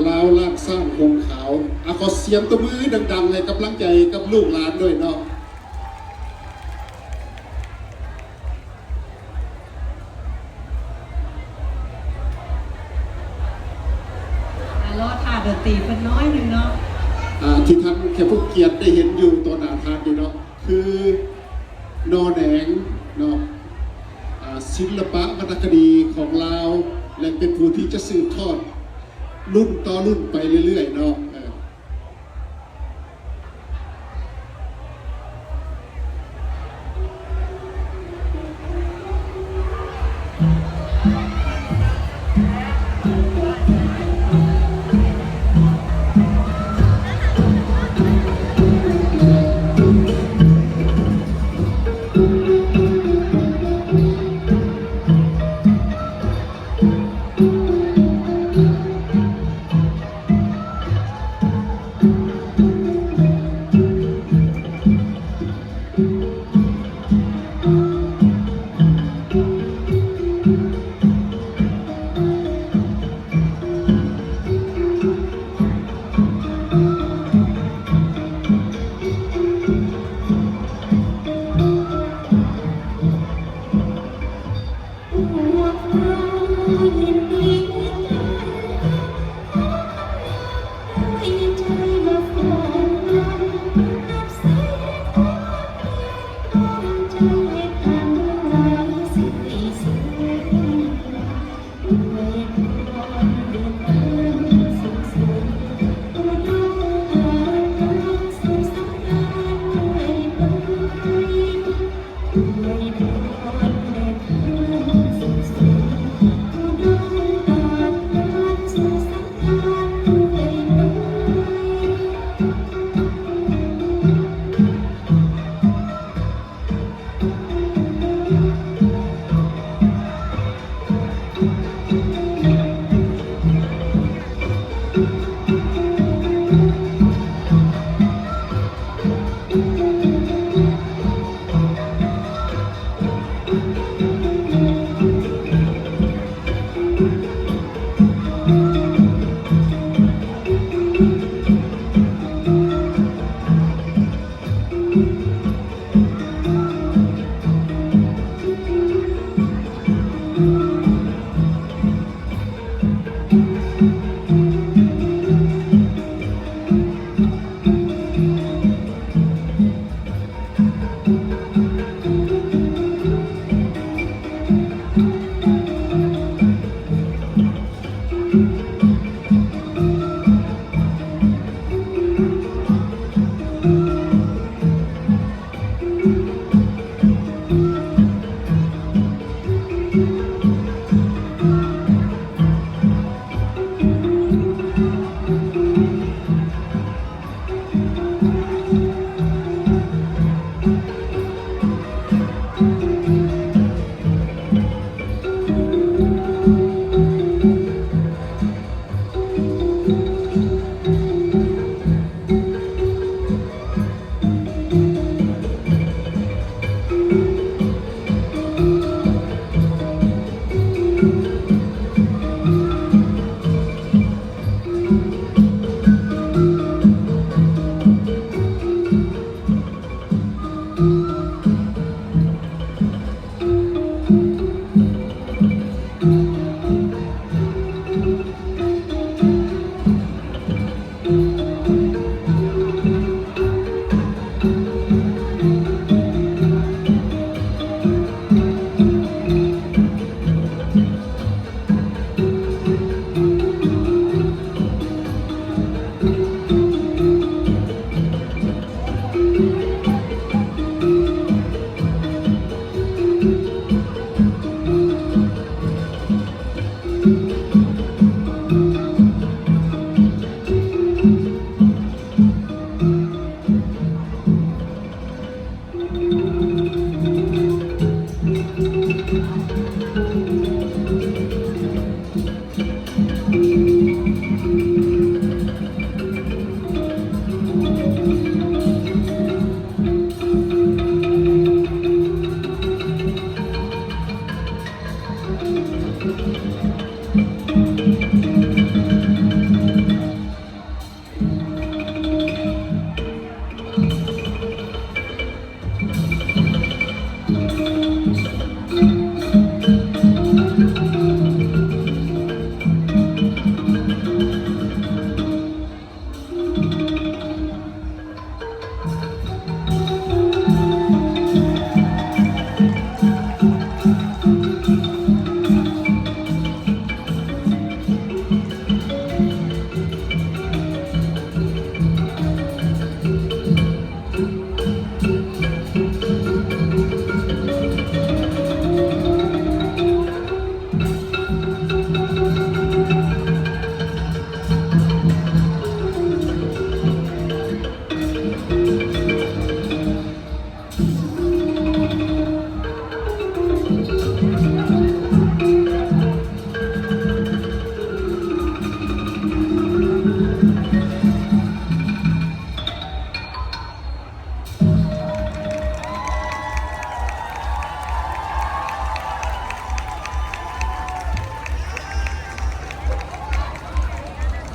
ລາວລ້ານຊ້າງຫົງຂາວ. ອາ ຂໍສຽງຕົບມືດັງໆ ໃຫ້ກຳລັງໃຈກັບລູກຫຼານດ້ວຍເນາະ. ອ່າ ລໍຖ້າດົນຕີເພິ່ນໜ້ອຍໜຶ່ງເນາະ. ອ່າ ທີ່ທ່ານແຂກຜູ້ເກີດໄດ້ເຫັນຢູ່ຕໍ່ໜ້າທ່ານນີ້ເນາະ ຄື ໜໍ່ແໜງເນາະ ອ່າ ສິລະປະວັນນະຄະດີຂອງລາວ ແລະ ເປັນຜູ້ທີ່ຈະສືບທອດລຸ້ນຕໍ່ລຸ້ນໄປເລື້ອຍໆເນາະ. ເອີ.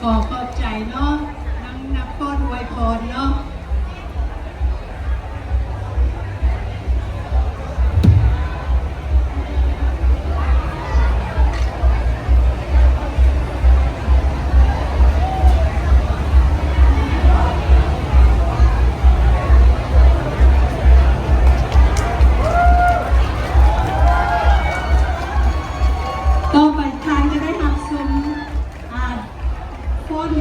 ຂໍຂອບໃຈເນາະ ນາງນັກຟ້ອນອວຍພອນເນາະ. ຕໍ່ໄປທ່ານຈະໄດ້ຮັບຊົມ ອ່າ ຟ້ອນ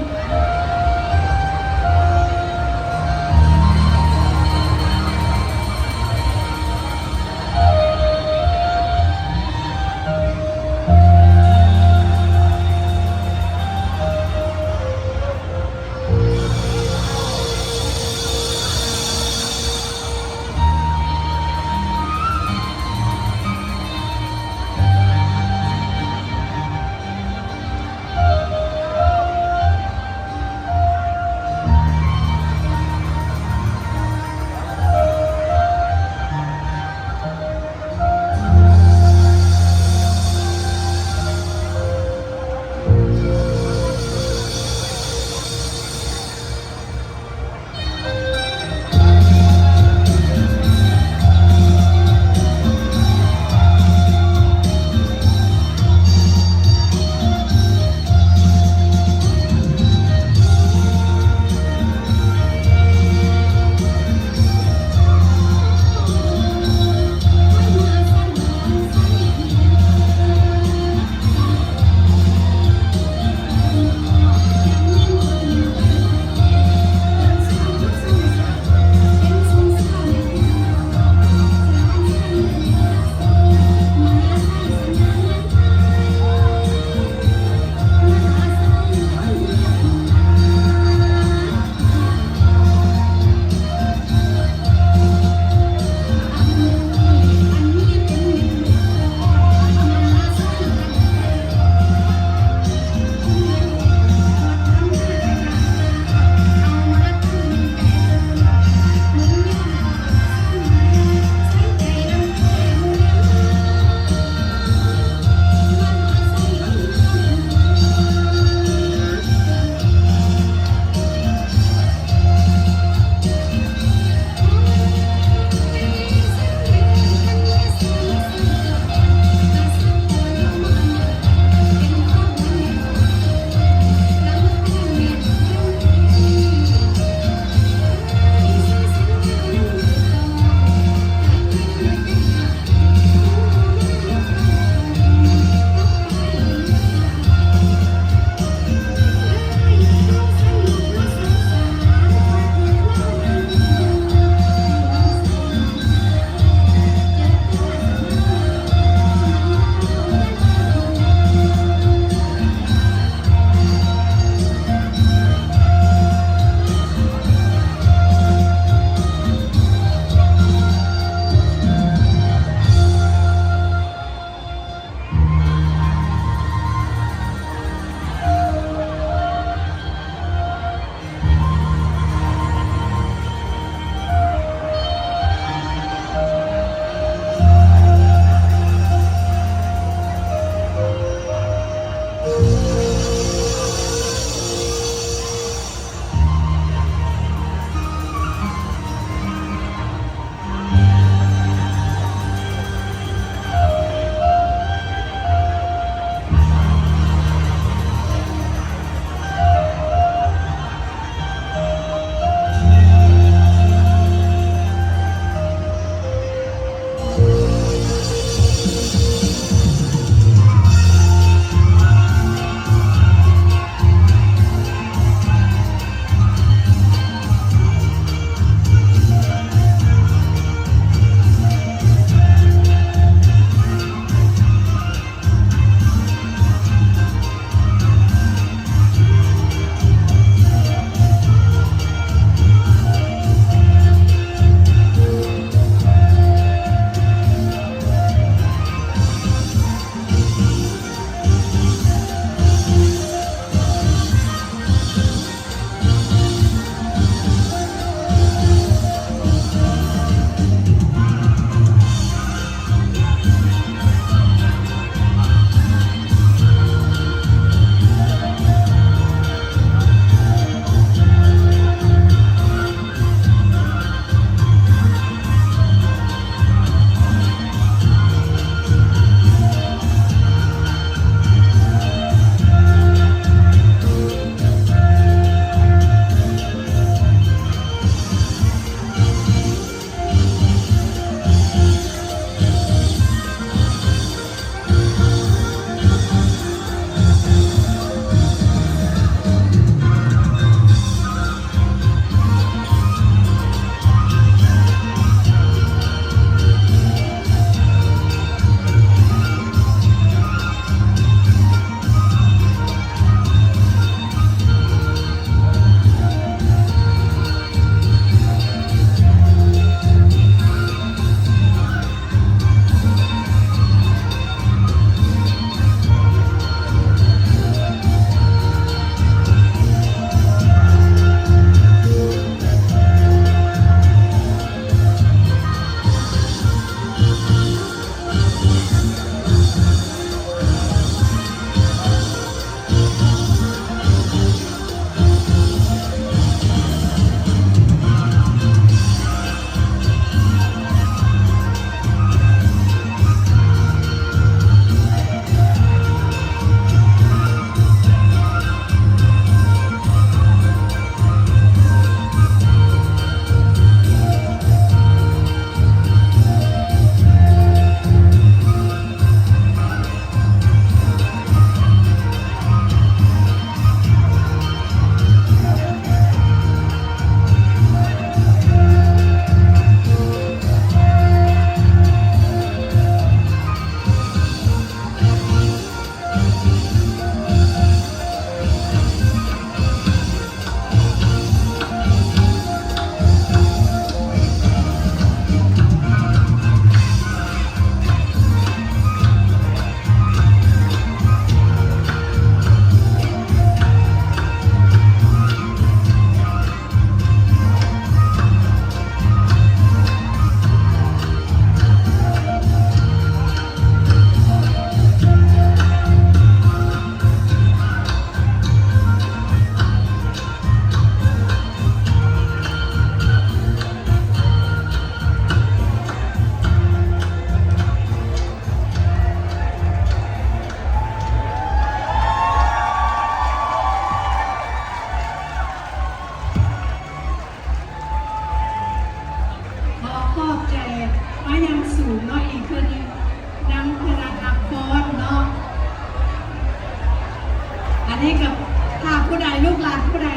ຖ້າຜູ້ໃດ ລູກຫຼານຜູ້ໃດ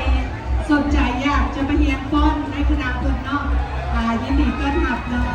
ສົນໃຈຢາກຈະໄປຮຽນຟ້ອນໃນຄະນະເພິ່ນເນາະ ອ່າ ຍິນດີຕ້ອນຮັບເນາະ.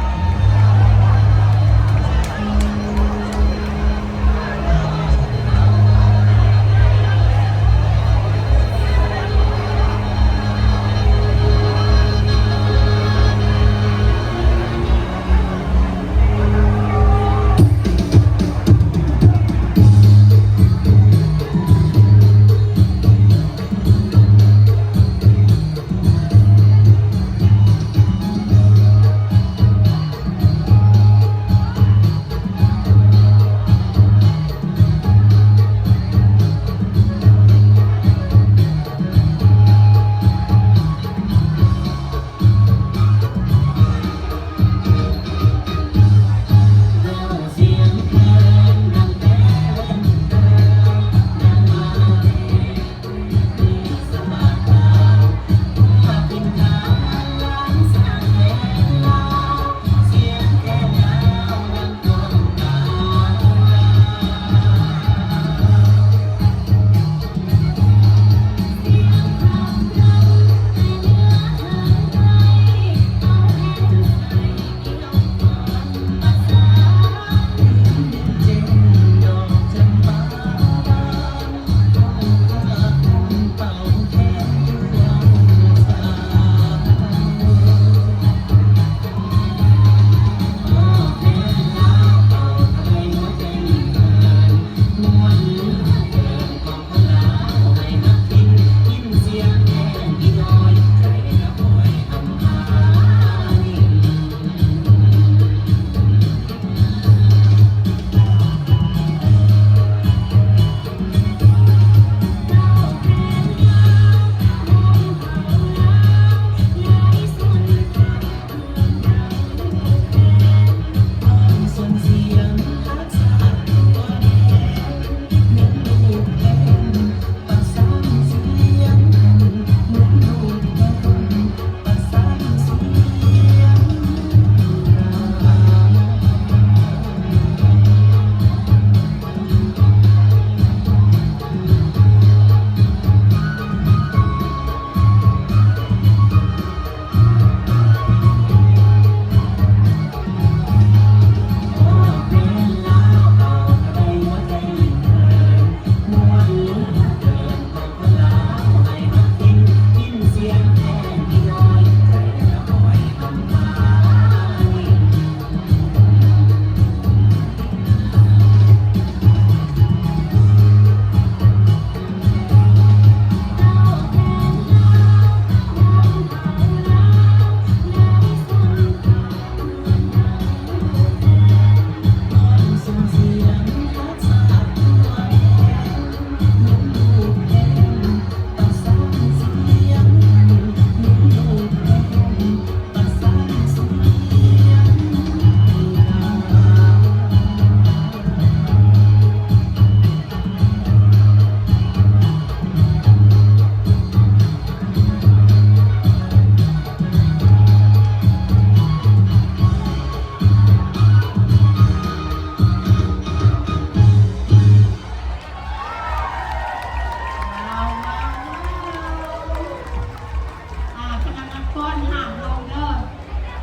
ອ່າ ຄະນະນັກຟ້ອນຫ້າມລົງເດີ.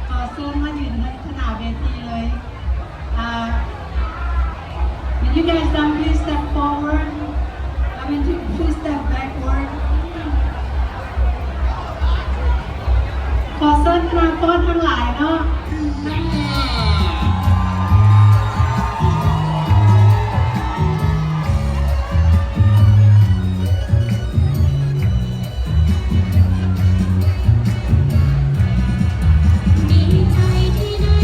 ຂໍເຊີນມາຢືນທາງໜ້າເວທີເລີຍ. Uh, when you guys done, please step forward. I mean, to, please step backward. ຂໍເຊີນຄະນະຟ້ອນທັງຫຼາຍເນາະ. ດີໃຈທີ່ໄດ້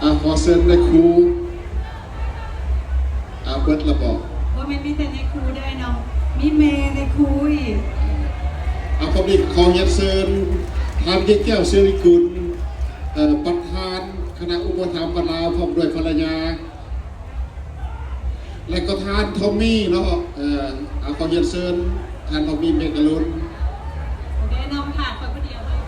ອ່າ ຂໍເຊີນນາຍຄູ. ອ່າ ເບິດລະບໍ? ບໍ່ແມ່ນມີແຕ່ນາຍຄູເດ້ເນາະ ມີແມ່ນາຍຄູອີກ. ອ່າ ພ້ອມນີ້ຂໍຮຽນເຊີນທ່ານ ເກດແກ້ວ ສິລິກຸນ ເອີ ປະທານຄະນະອຸປະຖຳວັດລາວ ພ້ອມດ້ວຍພັນລະຍາ ແລະກໍທ່ານທອມມີເນາະ ເອີ ອ່າ ຂໍຮຽນເຊີນທ່ານທອມມີ ເມກະລຸນ. ໂອເຄ ນ້ອງຜ່ານຂ້ອຍຜູ້ດຽວເລີຍ.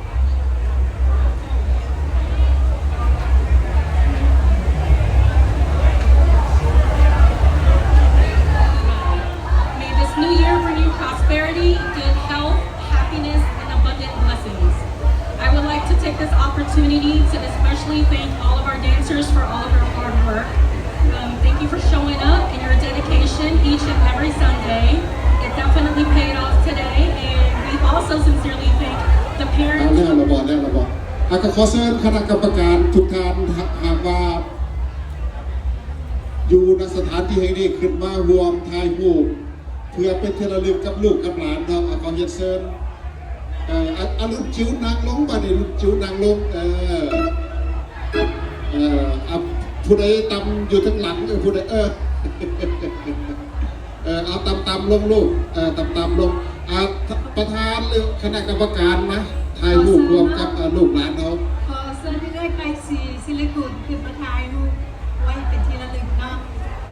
May this new year bring you prosperity, good health, happiness, and abundant blessings. I would like to take this opportunity to especially thank all of our dancers for all of your hard work. Um, thank you for showing up and your dedication each and every Sunday. It definitely paid off today, and we also sincerely thank the parents. ແລ້ວລະບໍ? ແລ້ວລະບໍ? ອ່າ ກໍຂໍເຊີນຄະນະກຳມະການທຸກທ່ານ ຫາກວ່າຢູ່ ນະ ສະຖານທີ່ແຫ່ງນີ້ ຂຶ້ນມາຮ່ວມຖ່າຍຮູບ ເພື່ອເປັນທີ່ລະລຶກກັບລູກກັບຫຼານເນາະ. ອ່າ ຂໍຮຽນເຊີນ ເອີ ອາ ອາ ລຸ້ນຈິ້ວນັ່ງລົງ ບາດນີ້ລຸ້ນຈິ້ວນັ່ງລົງ. ເອີ ເອີ ອາ ຜູ້ໃດຕຳຢູ່ທາງຫຼັງ ເອີ ຜູ້ໃດ ເອີ ເອີ ເອົາຕຳໆລົງລູກ ເອີ ຕຳໆລົງ. ອ່າ ປະທານ ຫຼື ຄະນະກຳມະການມາຖ່າຍຮູບຮ່ວມກັບ ເອີ ລູກຫຼານເຮົາ. ຂໍເຊີນເອື້ອຍໄພສີ ສິລິກຸນ ຂຶ້ນມາຖ່າຍຮູບ.